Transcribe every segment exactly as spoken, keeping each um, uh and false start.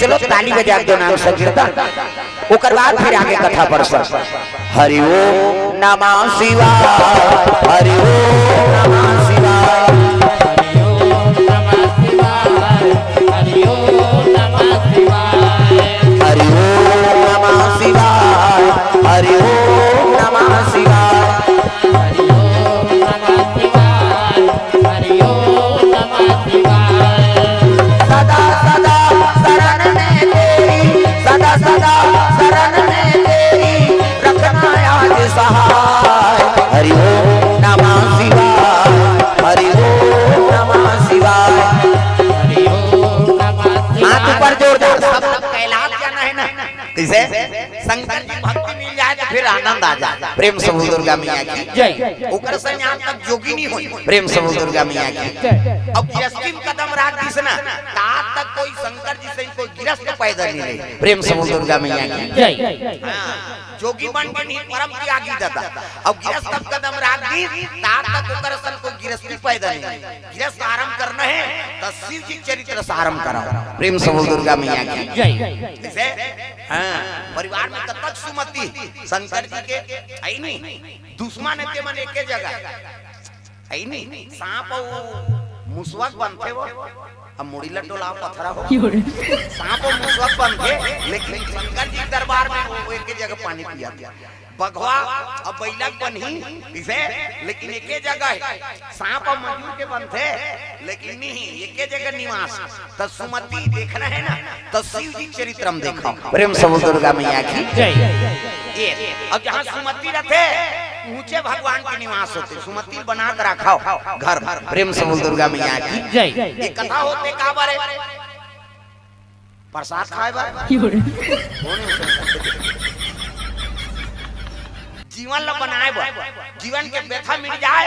चलो, ताली बजा के दो नाम संकीर्तन, ओकर बाद फिर आगे कथा प्रसंग। हरि ओम नमः शिवाय, हरि ओम नमः शिवाय, हरि ओम नमः शिवाय, हरि ओम नमः शिवाय, हरि ओम नमः शिवाय, हरि ओम नमः शिवाय। हरि ओम नमः शिवाय, हरि ओम नमः शिवाय। सदा सदा शरण में तेरी, सदा सदा शरण में तेरी, रखना आज सहाय। हरि ओम नमः शिवाय, हरि ओम नमः शिवाय। हरि ओम नमः शिवाय। हाथ ऊपर जोरदार, सब कैलाश जाना है ना? कैसे? शंकर जी भक्ति मिल जाए तो फिर आनंद आ जाए। प्रेम से बोल दुर्गा मैया की जय। ओकर से यहाँ तक जोगी नहीं होई। प्रेम से बोल दुर्गा मैया की। जय। अब गिरस्ती में कदम राख दिस ना, तात तक कोई शंकर जी से कोई गिरस्त पैदा नहीं रही। प्रेम से बोल दुर्गा मैया की। जय। हाँ, जोगी बन के नहीं, परम त्यागी दादा। अब गिरस्त में कदम राख दिस, तात तक ओकर सन कोई गिरस्ती पैदा नहीं। गिरस्त आरंभ करना है तो शिव जी चरित्र से आरंभ कराओ। प्रेम से बोल दुर्गा मैया की। जय। जैसे हाँ, परिवार में कतक सुमति, शंकर जी के है नी, दुश्मन है ते मन एके जगह है नी, सांप अउ मुसवा के बनथे वो, अब मुड़ी ला डोला पथरा हो, सांप अउ मुसवा के बनथे, लेकिन शंकर जी के दरबार में वो एके जगह पानी पिया। बघवा अब बैला के बनही इसे, लेकिन एके जगह है। सांप अब मजूर के बनथे, लेकिन नहीं, एके जगह निवास। त सुमति देखना है ना, त शिव जी चरित्र में देखो। प्रेम से बोल दुर्गा मैया की जय। ये, अब जहाँ सुमति रहथे, ऊंचे भगवान के निवास होथे। सुमति बना के रखो घर में। प्रेम से बोल दुर्गा मैया की जय। ये कथा होथे काबर हे? प्रसाद खाए बर। जीवन ला बनाए बर, जीवन के व्यथा मिट जाए,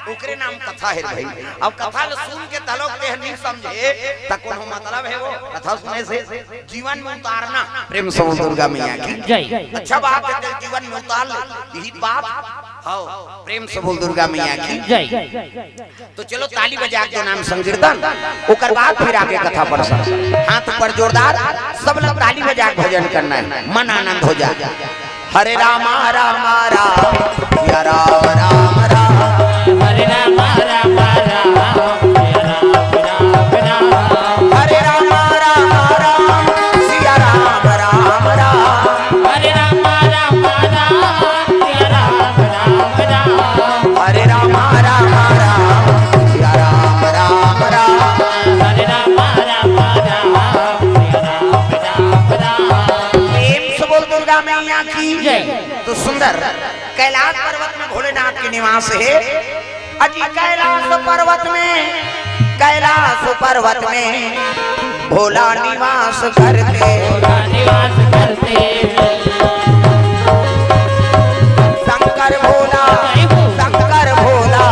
ओकरे नाम कथा हे भाई। अब कथा ला सुन के तलोक ते नहीं समझे, त कोनो मतलब हे वो कथा सुने से? जीवन में उतारना। प्रेम से बोल दुर्गा मैया की जय। अच्छा बात है, तें जीवन में उतार ले, यही बात। हाँ, प्रेम से बोल दुर्गा मैया की जय। तो चलो, ताली बजा के नाम संकीर्तन, ओकर बाद फिर आगे कथा प्रसंग। हाथ ऊपर जोरदार, सब लोग ताली बजा के भजन करना है, मन आनंद हो जाए। हरे रामा रामा राम, सिया राम राम राम। हरे रामा रामा राम, सिया राम राम राम। हरे रामा रामा राम, सिया राम राम राम। हरे रामा रामा राम, सिया राम राम राम। हरे रामा रामा राम, सिया राम राम राम। हरे रामा रामा राम, सिया राम राम राम। प्रेम से बोल दुर्गा मैया की जय। तो सुंदर कैलाश पर्वत में भोलेनाथ के निवास हे। अजी कैलाश पर्वत में, कैलाश पर्वत में भोला निवास करते। भोला निवास करते। शंकर भोला, शंकर भोला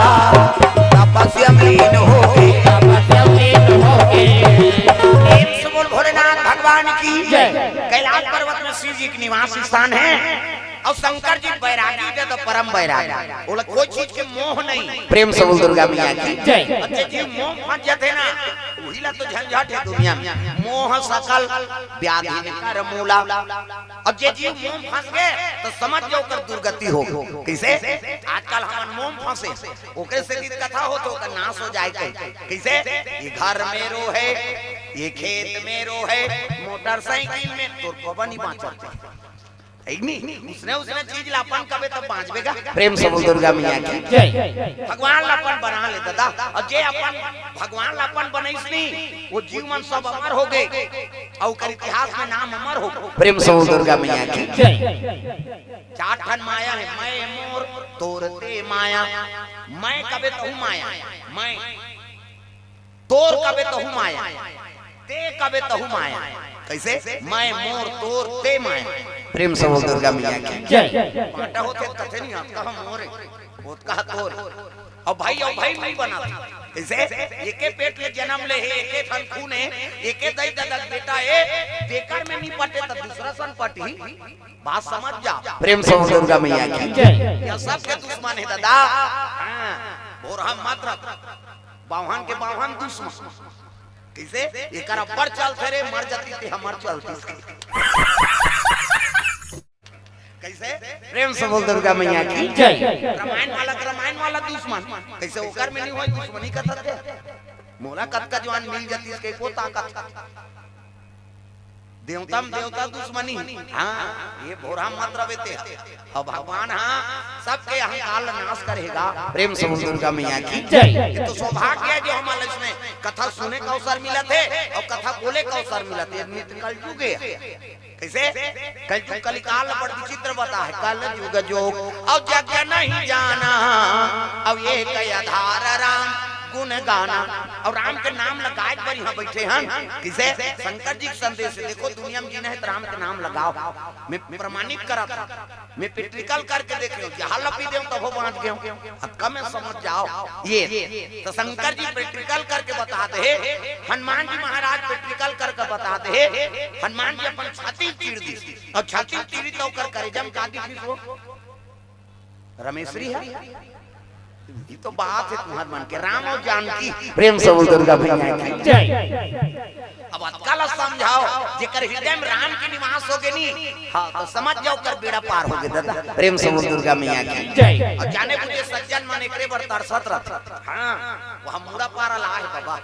तपस्या में लीन हो गए। तपस्या में लीन हो गए। प्रेम से बोल भोलेनाथ भगवान की जय। कैलाश पर्वत में शिव जी के निवास स्थान है। अउ शंकर जी बैरागी दे तो परम बैरागी, ओला कोई चीज के मोह नहीं। प्रेम से बोल दुर्गा मैया की जय। अउ जे जीव मोह फंस जाथे ना, उही ला तो झंझट हे दुनिया में। मोह सकल व्याधि कर मूला। अउ जे जीव मोह फंस गए तो समझ जाओ ओकर दुर्गति हो। कैसे? आजकल हमन मोह फंसे, ओकरे से भी कथा हो तो ओकर नाश हो जाए कहे। कैसे? ये घर में रोहे, ये खेत में रोहे, मोटरसाइकिल में, तोर पवन ही बाँचत हे। है कि नहीं? उसने, उसने चीज ला अपन कबे तब बाँचबे गा। प्रेम से बोल दुर्गा मैया की जय। भगवान ला अपन बना ले दादा, अउ जे अपन भगवान ला अपन बनइस नहीं, वो जीव मन सब अमर हो गए, अउ ओकर इतिहास में नाम अमर हो गए। प्रेम से बोल दुर्गा मैया की जय। चार ठन माया हे, मैं, मोर, तोर, ते माया। मैं कबे तहू माया, मैं। तोर कबे तहू माया, ते कबे तहू माया। कैसे? मैं, मोर, तोर, ते माया। प्रेम से बोल दुर्गा मैया की जय। बाँटा होथे तथे नहीं, अतका मोर हे, ओतका तोर हे। अउ भाई, अउ भाई नहीं बना। कैसे? एके पेट ले जन्म ले हे, एके ठन खून हे, एके दई ददा के बेटा हे, तेकर में नहीं पटे त दूसरा सन पटही। बात समझ जा। प्रेम से बोल दुर्गा मैया की जय। ये सबके दुश्मन हे दादा। हाँ, भोरहा मत रख। बाभन के बाभन दुश्मन। कइसे? एकर अब्बड़ चलथे रे, मर जातिस ते हमर चलतिस। कइसे? प्रेम से बोल दुर्गा मैया की जय। रामायण वाला के रामायण वाला दुश्मन, कइसे ओकर में नहीं होय दुश्मनी कथस ते? मोला कतका जवान मिल जातिस के को ताकत। देवता म देवता दुश्मनी। हाँ, ये भोरा मत रवे ते। अउ भगवान हाँ सबके अहंकार ला नाश करेगा। प्रेम से बोल दुर्गा मैया की जय। ये तो सौभाग्य है जो हमला इसमें कथा सुने का अवसर मिलथे अउ कथा बोले का अवसर मिलथे। ये नित्य कलयुग है। कइसे? कलयुग कलिकाल बड़ विचित्र बता है। कलयुग जोग अउ जग नहीं जाना, अउ एक आधार राम गुण गाना। अउ राम के नाम लगाय बर इहाँ बइठे हन। कइसे? शंकर जी के संदेश हे। देखो दुनिया में जीना हे त राम के नाम लगाव। मैं प्रमाणित करत हँव, मैं practical करके देखे हँव, जहाँ लपी देव तभो बाँच गेव। अब कम समझ जाव ये। त शंकर जी practical करके बता दे, हनुमान जी महाराज practical करके बता दे। हनुमान जी अपन छाती चीर दिस अउ छाती चीरी त ओकर करेजा म का दिखिस वो? रमेसरी हे। ये तो बात हे तुम्हर मन के, राम अउ जानकी। प्रेम से बोल दुर्गा मैया की जय। अब अतका ला समझाव, जेकर हृदय में राम के निवास होगे नी, हाँ, त समझ जाव ओकर बेड़ा पार होगे दादा। प्रेम से बोल दुर्गा मैया की जय। अउ जाने बुझे सज्जन मन एकरे बर तरसत रथे। हाँ, वो हम मुड़ा पारा ला हे बाबा।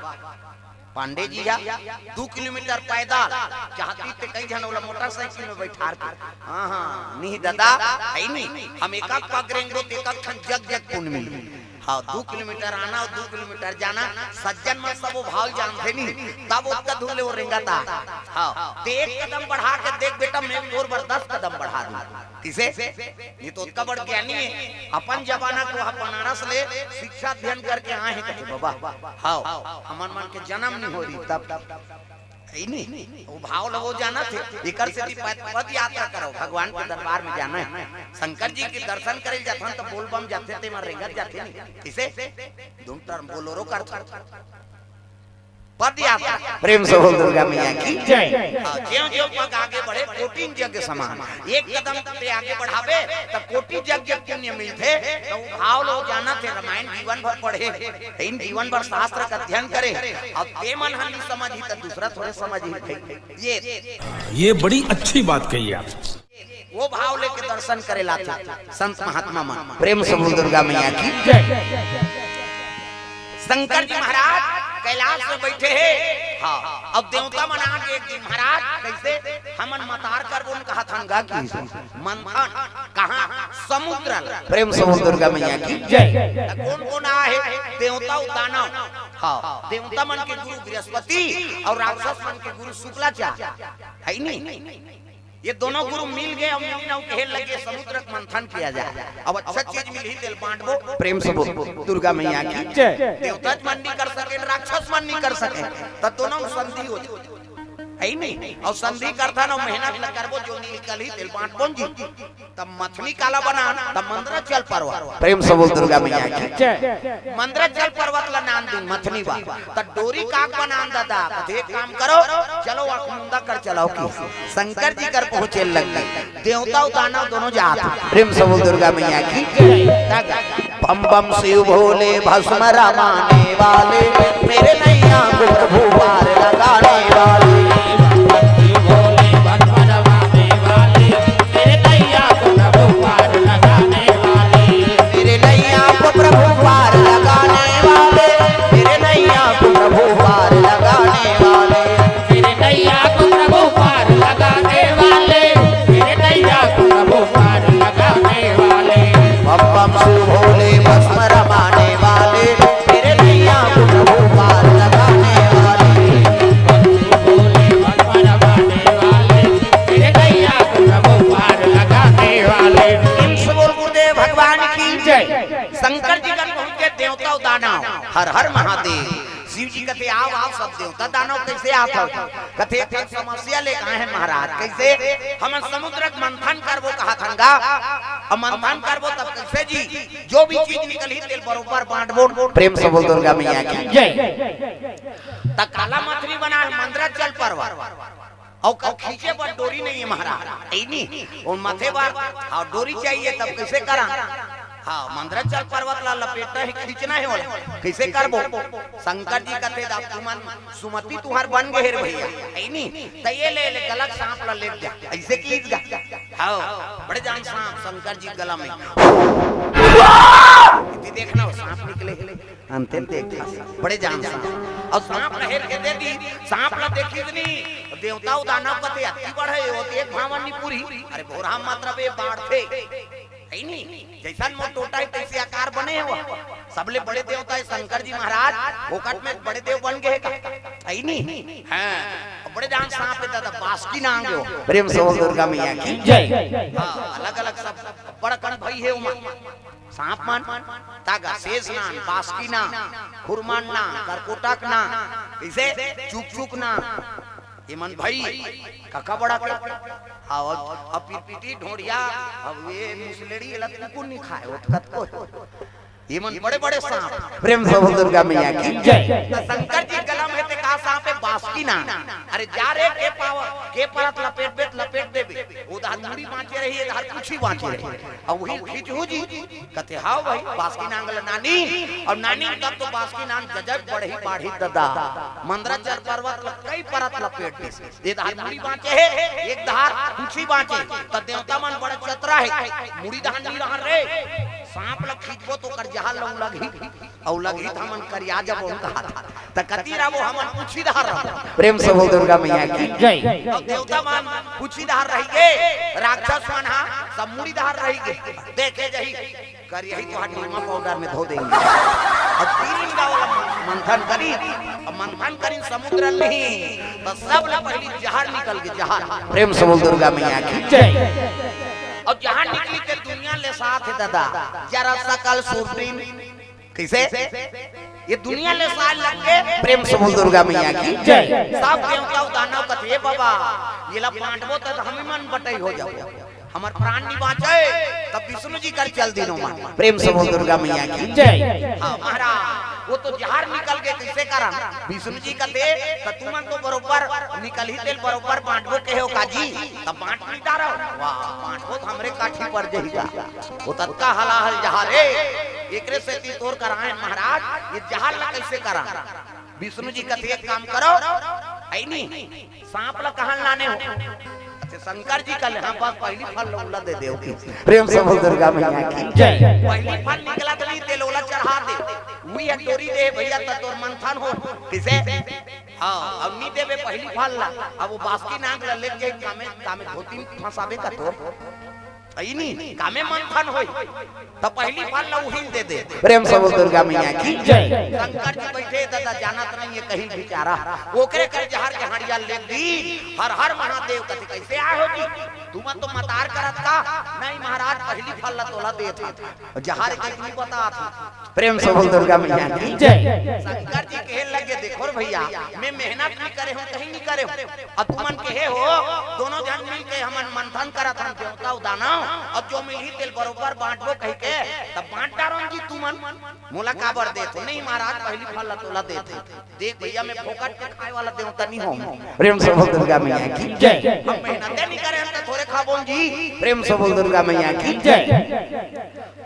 पांडे जी हा दू किलोमीटर पैदल, चाहतिस ते कई झन ओला मोटरसाइकिल में बइठार के। हाँ, हाँ, नहीं दादा, हे नहीं। हम एक एक पग रेंगबो त एक एक ठन जग जग पुन मिलही। हाँ, दू किलोमीटर आना अउ दू किलोमीटर जाना, सज्जन मन सबो भाव जानथे नहीं, तब ओतका दूर ले वो रेंगत हे। हाँ, ते एक कदम बढ़ा के देख बेटा, मैं तोर बर दस कदम बढ़ा दूँ। कइसे? ये तो ओतका बड़ ज्ञानी हे। अपन जमाना के वो बनारस ले शिक्षा अध्ययन करके आए हे कथे बाबा। हाँ, हमर मन के जनम नहीं हो रही तब। हे नहीं, वो भाव ला वो जानथे। एकर सेती पद, पद यात्रा करव, भगवान के दरबार में जाना हे। शंकर जी के दर्शन करे जाथन त बोलबम जाथे, ते मन रेंगत जाथे नहीं। कइसे? दू टर्म बोलोरो करथन। पद यात्रा। प्रेम से बोल दुर्गा मैया की जय। हाँ, ज्यों ज्यों पग आगे बढ़े, कोटिन जग समान। एक कदम ते आगे बढ़ाबे, त कोटि जग के पुण्य मिलथे। त वो भाव ला वो जानथे, रामायण जीवन भर पढ़े, इन जीवन भर शास्त्र के अध्ययन करे, अउ ते मन ह नहीं समझही त दूसरा थोड़े समझही भाई। ये ये बड़ी अच्छी बात कही आप। वो भाव लेके दर्शन करे ला आथे संत महात्मा मन। प्रेम से बोल दुर्गा मैया की जय। शंकर जी महाराज कैलाश में बइठे हे। हाँ, अब देवता मन आगे एक दिन, महाराज, कइसे हमन मतार करबो न कहत हन गा कि मंथन कहाँ? समुद्र ल। प्रेम से बोल दुर्गा मैया की जय। त कोन कोन आए हे? देवता अउ दानव। हाँ, देवता मन के गुरु बृहस्पति अउ राक्षस मन के गुरु शुक्लाचार्य, हे नहीं? ये दोनों गुरु मिल गे अउ मिल नउ कहे लगे समुद्र के मंथन किया जाए। अब अच्छा चीज मिलही तेल बांटबो। प्रेम से बोल दुर्गा मैया की जय। देवता मन नहीं कर सके, राक्षस मन नहीं कर सके, त दोनों में संधि हो जाए, हे नहीं? अउ संधि करथन अउ मेहनत ल करबो, जो निकलही तेल बांटबो जी। तब मथनी काला बनान, तब मंदराचल पर्वत। प्रेम से बोल दुर्गा मैया की जय। मंदराचल पर्वत ला नान दिन मथनी बा। त डोरी काक बनान दादा, कथे एक काम करो, चलो आँख मुंदा कर चलाव कि शंकर जी कर पहुँचे लग गे। देवता अउ दानव दोनों जात। प्रेम से बोल दुर्गा मैया की जय। बम बम शिव भोले भस्म रमाने वाले, मेरे नैया को प्रभु पार लगाने वाले। मेरे नैया को प्रभु पार लगाने वाले, मेरे नैया को प्रभु पार लगाने वाले, मेरे नैया को प्रभु पार लगाने वाले। मेरे नैया को प्रभु पार लगाने वाले, मेरे नैया को प्रभु पार लगाने वाले। बम बम शिव भोले भस्म रमाने वाले, मेरे नैया को प्रभु पार लगाने वाले। बम बम शिव भोले भस्म रमाने वाले, मेरे नैया को प्रभु पार लगाने वाले। प्रेम से बोल गुरुदेव भगवान की जय। शंकर जी कर पहुँचे देवता अउ दानव, हर हर महादेव। शिव जी कथे, "आव, आव, सब देवता दानव कइसे आत हव?" कथे, "एक ठन समस्या लेके आए हन महाराज।" "कइसे?" "हमन समुद्र के मंथन करबो कहत हन गा, अउ मंथन करबो तब कइसे जी? जो भी चीज निकलही तेल बरोबर बांटबो।" प्रेम से बोल दुर्गा मैया की जय। त काला मथनी बना हे मंदराचल पर्वत, अउ ओकर खींचे बर डोरी नहीं हे महाराज, हे नहीं? अउ मथे बर, हाँ, डोरी चाहिए, तब कइसे करा? हाँ, मंदराचल पर्वत ला लपेटना हे, खींचना हे ओला। कइसे करबो? शंकर जी कथे, "दा तुमन सुमति तुंहर बन गे हे रे भइया, हे नी? त ये ले, ले गला के सांप ला लेके जा।" अइसे कीस गा। हाँ, बड़े जान सांप शंकर जी गला में। इति देखना, वो सांप निकले। अंते देख, बड़े जान सांप। अउ सांप ला हेर के दे दिस, सांप ला देखिस नी, देवता अउ दानव कथे, "अति बड़ हे, वो तो एक भावन नी पूरी।" अरे भोरहा मतलब ये बाढ़ थे। हे नी? जइसन मोर टोटा हे, तइसे आकार बने हे वो। सबले बड़े देवता हे शंकर जी महाराज, फोकट में बड़े देव बन गे हे का? हे नी? हाँ, बड़े जान सांप हे दादा, बासुकी नांग हे वो। प्रेम से बोल दुर्गा मैया की जय। हाँ, अलग-अलग सब बड़ कन भई हे ओमा। सांप मन, त गा शेष नांग, बासुकी नांग, खुरमान नांग, करकोटक नांग, कइसे? चुक चुक नांग। ये मन भई, कका बड़ा के। हाँ, अब, अब पिरपिटी ढोढ़िया, अब ये मुसलेड़ी, एला कुकुर नी खाय, वो तो कतको। ये मन बड़े बड़े सांप। प्रेम से बोल दुर्गा मैया की जय। त शंकर जी गला में ते का सांप हे? बासुकी नांग। अरे जा रे, के पाव, के परत लपेटबे त लपेट देबे। ओ डहर मुड़ी बांचे रही, ए डहर पूछी बांचे रही। अउ वही खींचहू जी, कथे, "हाव भई, बासुकी नांग ला नानी।" अउ नानी तब तो बासुकी नांग जजब बढ़ही बाढ़ी दादा। मंदराचल पर्वत ला कई परत लपेट दिस। ए डहर मुड़ी बांचे हे, एक डहर पूछी बांचे। त देवता मन बड़े चतरा हे, मुड़ी डहर नी रहन रे। सांप ला खींचबो त ओकर जहर ला उलगही, अउ लगही त हमन करिया जबो कहा था। त कती रहबो, हमन पूछी डहर रहबो। प्रेम से बोल दुर्गा मैया की जय। अउ देवता मन पूछी डहर रहिगे, राक्षस मन हा सब मुड़ी डहर रहिगे। देखे जाही, करिया ही तो हाथ निरमा पाउडर में धो देंगे। अउ तीन गाँव ला मंथन करी, अउ मंथन करी समुद्र नहीं, त सब ला पहिली जहर निकल गे, जहर। प्रेम से बोल दुर्गा मैया की जय। अउ जहर निकली ते दुनिया ले साथ हे दादा, जरा सकल सुरपिन कइसे? ये दुनिया ले साल लग गे। प्रेम से बोल दुर्गा मैया की जय। सब देवता अउ दानव कथे, "ए बाबा, एला बांटबो त हम मन बटई हो जाबो, हमर प्राण नी बांचे।" तब विष्णु जी कर चल दिस ओमन। प्रेम से बोल दुर्गा मैया की जय। हाँ महाराज, वो तो जहर निकल गे, कइसे करन? विष्णु जी कथे, "त तुमन तो बरोबर निकलही तेल बरोबर बांटबो कहे हो का जी, त बांट नी डारो।" वाह, बांटबो त हमरे काठी पर जही गा। वो ततका हलाहल जहर हे, एकरे सेती तोर कराएन महाराज, ये जहर ला कइसे करन? विष्णु जी कथे, "एक काम करो, हे नी, सांप ला कहाँ लाने हो?" अच्छा, शंकर जी कहे, "हाँ, बस पहिली फल ला ओला दे देव।" प्रेम से बोल दुर्गा मैया की जय। पहिली फल निकलत नहीं, तेल ओला चढ़ा दे। उही एक डोरी दे भइया, त तोर मंथन हो। कइसे? हाँ, अब नी देबे पहिली फल ला, अब वो बासुकी नांग ला लेके जाही, कामे, कामे धोती में फंसाबे का तोर? हे नी, कामे मंथन होही, त पहिली फल ला उही दे दे। प्रेम से बोल दुर्गा मैया की जय। शंकर जी बइठे दादा, जानत नहीं हे कहीं बिचारा, ओकरे कर जहर के हड़िया ले दी। हर हर महादेव कथे, "कइसे आए हो जी? तुमन तो मतार करत का?" "नहीं महाराज, पहिली फल ला तोला देत हन।" जहर के नी बतात हे। प्रेम से बोल दुर्गा मैया की जय। शंकर जी कहे लगे, "देखो रे भइया, मैं मेहनत नी करे हों, कहीं नी करे हों। अब तुमन कहे हो, दोनों झन मिल के हमन मंथन करत हन, देवता अउ दानव, अब जो मिलही तेल बरोबर बांटबो कहि के, तब बांट डारन जी तुमन। मोला काबर देत हो?" "नहीं महाराज, पहिली फल ला तोला देत हन।" देख भइया, मैं फोकट के खाए वाला देवता नी हों। प्रेम से बोल दुर्गा मैया की जय। हम मेहनते नी करे हन त थोरे खाबोन जी। प्रेम से बोल दुर्गा मैया की जय।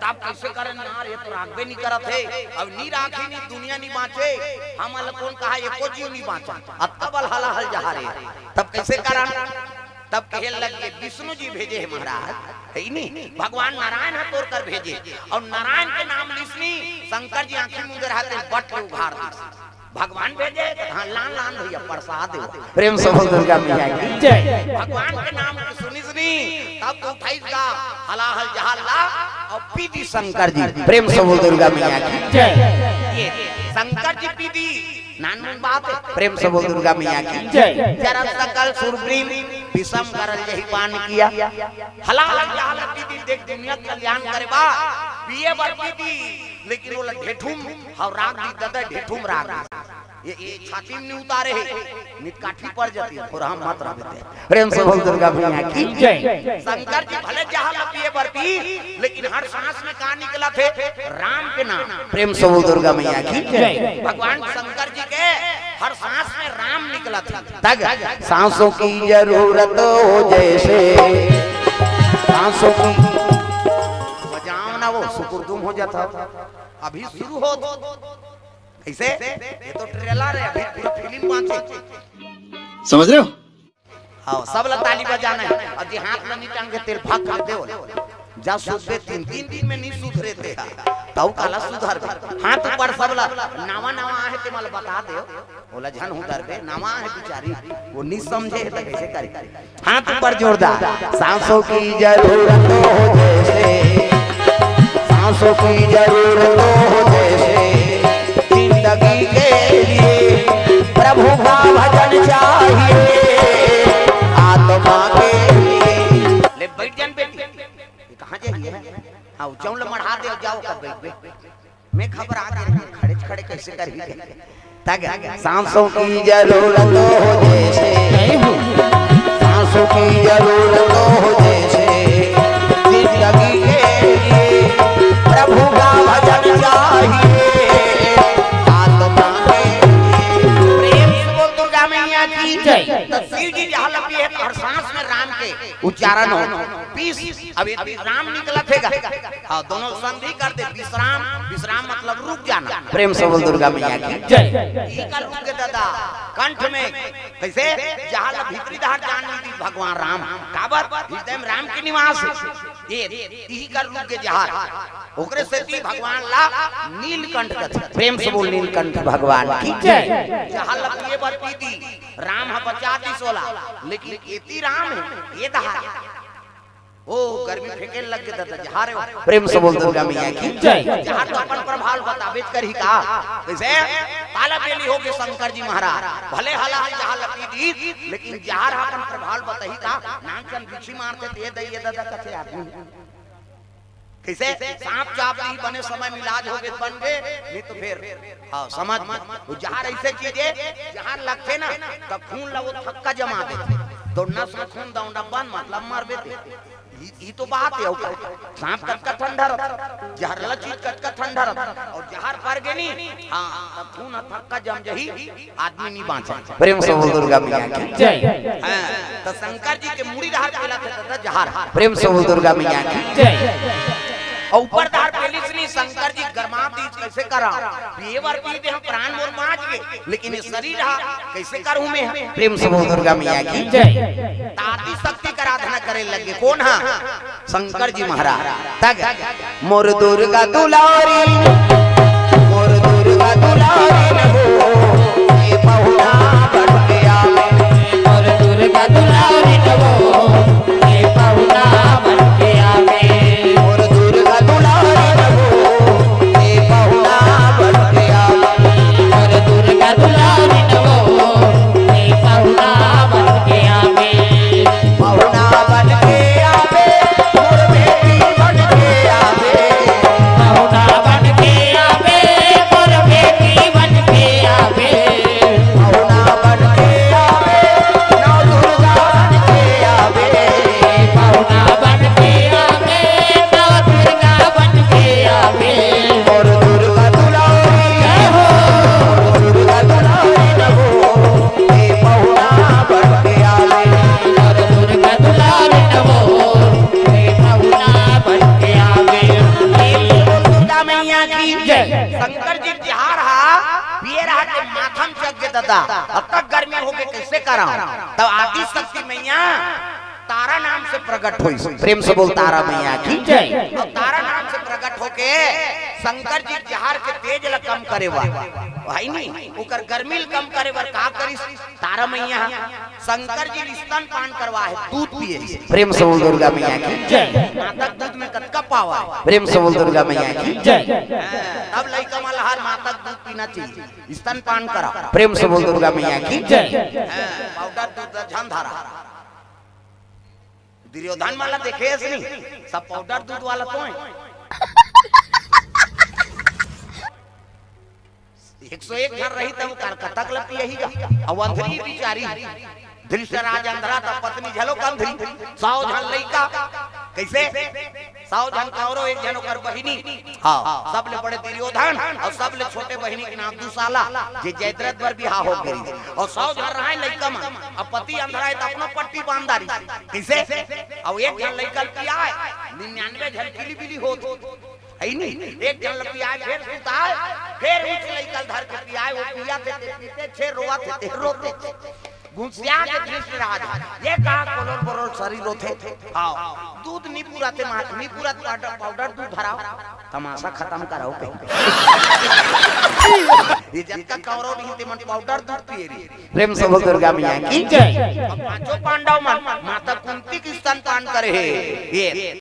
तब कइसे करन ना रे, तो राखबे नी करत हे। अब नी राखी नी, दुनिया नी बांचे। हमन ला कोन कहा, एको जीव नी बांचा। अतका बल हलाहल जहर हे। तब कइसे करन? तब कहे लगे, "विष्णु जी भेजे हे महाराज, हे नी? भगवान नारायण ह तोर कर भेजे।" अउ नारायण के नाम लिस नी, शंकर जी आंखी मुंदे रहते बट ले उघार दिस। भगवान भेजे, हाँ, लान लान भइया, प्रसाद हे। प्रेम से बोल दुर्गा मैया की जय। भगवान के नाम के सुनिस नी, तब तो उठाइस गा हलाहल जहर ला अउ पी दिस शंकर जी। प्रेम से बोल दुर्गा मैया की जय। ये शंकर जी पी दिस, नानमुन बात हे। प्रेम से बोल दुर्गा मैया की जय। जरा सकल सुरपिन विषम गरल यही पान किया। हलाहल जहर ला पी दिस, देख दुनिया के कल्याण करे बा, पिए बर पी दिस। लेकिन ओला ढेठुम हव राख दिस दादा, ढेठुम राख दिस। ये, ये छाती में नी उतारे हे, नी त काठी पर जाती हे, थोरा हम मत रह देते। प्रेम से बोल दुर्गा मैया की जय। शंकर जी भले जहर ला पिए बर पी, लेकिन हर सांस में का निकलत हे? राम के नाम। प्रेम से बोल दुर्गा मैया की जय। भगवान शंकर जी के हर सांस में राम निकलत हे। तग सांसों की जरूरत हो जैसे, सांसों की बजाओ ना वो सुकुर हो जात हव। अभी शुरू होत। कइसे? ये तो ट्रेलर हे, अभी पूरा फिल्म बाँचे। समझ रहे हो? हाँ, सब ला ताली बजाना हे। अउ जे हाथ ला नइ टांगे तेला भाग कर देव। जा सुधरे, तीन, तीन दिन में नइ सुधरे ते हा। तउ काला सुधरबे। हाथ ऊपर सब ला, नवा नवा आहे ते मन ला बता देव। ओला झन हुदरबे, नवा आहे बिचारी। वो नइ समझे हे त कइसे करे? हाथ ऊपर जोरदार। सांसों की जरूरत हो जैसे, सांसों की जरूरत हो जैसे, जिंदगी के लिए प्रभु का भजन चाहिए, आत्मा के लिए। ले बइठ जान बेटी, ये कहाँ जाइए? हाँ, उ चौल मढ़ा दे, जाव कब बइठबे। मैं घबरा गे, खड़े खड़े कइसे करही? तक सांसों की जरूरत हो जैसे, सांसों की जरूरत हो जैसे, जिंदगी के लिए प्रभु का भजन चाहिए, आत्मा के लिए। प्रेम से बोल दुर्गा मैया की जय। त शिव जी जहाँ लपिए हे, हर सांस में राम के उच्चारण हो। बीस, अब ये राम निकलत हे गा। हाँ, दोनों संधि कर दे। विश्राम, विश्राम मतलब रुक जाना। प्रेम से बोल दुर्गा मैया की जय। इही कर रुक गे दादा, कंठ में। कइसे? जहाँ ला भीतरी धार जान दी भगवान राम। काबर? हृदय में राम के निवास हे। ये, इही कर रुक गे जहाँ। ओकरे सेती भगवान ला नीलकंठ कथे। प्रेम से बोल नीलकंठ भगवान की जय। जहाँ ला पिए बर पी दी, राम ह बचा दिस ओला, लेकिन एती राम हे, ये धार। ओ, गर्मी फेंके लग गे दादा, जहाँ रे हो। प्रेम से बोल दुर्गा मैया की जय। जहाँ तो अपन प्रभाव बताबेच करही का? कइसे? ताला बेली हो गे शंकर जी महाराज, भले हला हल जहाँ लपी दी, लेकिन जहाँ रहा अपन प्रभाव बताही का? नान सन बिच्छी मारथे ते दइए दादा कथे आदमी। कइसे? सांप चाप दी बने समय में इलाज हो गे बन गे, नइ तो फेर, हाँ, समझ में। वो जहर अइसे चीज हे, जहर लगथे ना, त खून ला वो थक्का जमा देथे। तो नस में खून दौड़ा बंद, मतलब मरबे ते। ई, ई तो बात हे, अउ का? सांप कतका ठंडा रथे, जहरला चीज कतका ठंडा रथे, अउ जहर पर गे नी, हाँ, त खून ह थक्का जम जही, आदमी नइ बाँचे। प्रेम से बोल दुर्गा मैया की जय। हाँ, त शंकर जी के मुड़ी डहर पेलथे दादा जहर। प्रेम से बोल दुर्गा मैया की जय। अउ ऊपर डहर पेलिस नी, शंकर जी गरमा दिस, कइसे करँव? पिए बर पी दे हँव, प्राण मोर बाँच गे, लेकिन ये शरीर ह कइसे करहूँ मैं? प्रेम से बोल दुर्गा मैया की जय। त आदि शक्ति कर आराधना करे लगे। कोन ह? शंकर जी महाराज। तक मोर दुर्गा दुलारी, मोर दुर्गा दुलारी न हो, ये पहुना बन के आवे। मोर दुर्गा दुलारी न हो, ये पहुना बन के आवे। मोर दुर्गा दुलारी न हो, ये पहुना बन के आवे। मोर दुर्गा दुलारी न हो, ये पहुना बन के आवे। पहुना बन के आवे, मोर बेटी बन के आवे। पहुना बन के आवे, मोर बेटी बन के आवे। पहुना बन के आवे, नौ दुर्गा बन के आवे। पहुना बन के आवे, नौ दुर्गा बन के आवे। मोर दुर्गा दुलारी जय हो, मोर दुर्गा दुलारी न हो, ये पहुना बन के आवे। मोर दुर्गा दुलारी न हो, ये पहुना बन के आवे। बोल दुर्गा मैया की जय। शंकर जी जहर हा पिए रहा के माथा म चघ गे दादा, अतक गर्मी हो गे, कइसे करँव? तब आदि शक्ति मैया तारा नाम से प्रगट होइस। प्रेम से बोल तारा मैया की जय। अउ तारा नाम से प्रगट होके शंकर जी जहर के तेज ल कम करे बर, भाई नी, ओकर गर्मी ल कम करे बर का करिस? तारा मैया ह शंकर जी ल स्तनपान करवाए, दूध पिए। प्रेम से बोल दुर्गा मैया की जय। माता के दूध में कतका पावर हे। प्रेम से बोल दुर्गा मैया की जय। हाँ, तब लइका मन ल हर माता के दूध पीना चाहिए, स्तनपान करा। प्रेम से बोल दुर्गा मैया की जय। हाँ, पाउडर दूध झन धरा। दुर्योधन वाला देखे हस नी, सब पाउडर दूध वाला तो हे। एक सौ एक झन रही तब ओकर कतक ल पियही गा। अउ अंधरी बिचारी, धृतराज अंधरा त पत्नी घलो अंधरी, सौ झन लइका। कइसे? सौ झन कौरव, एक झन ओकर बहिनी। हाँ, सबले बड़े दुर्योधन अउ सबले छोटे बहिनी के नाम दुशाला, जे जयद्रथ बर बिहाव हो गे। अउ सौ झन रहय लइका मन, अब पति अंधरा हे त अपनो पट्टी बांध डारिस। कइसे? अउ एक झन लइका ल पियाय, निन्यानवे झन किली बिली होत। है नहीं। एक झन ल पियाय, फेर सुताय, फेर उठ लइका ल धर के पियाय, वो पियत हे ते पीथे, छे रोवत हे ते रोथे। गुस्सिया के धृतराज, ये का कोलोर बोलोर शरीर होथे? हाँ, दूध नी पूरत हे, मा-, नी पूरत पाउडर, पाउडर दूध धराव, तमाशा खतम कराव कहीं। ये जतका कौरव रहिन ते मन पाउडर दूध पिए रहिन। प्रेम से बोल दुर्गा मैया की जय। अब पांचों पांडव मन माता कुंती के स्तनपान करे हे। ये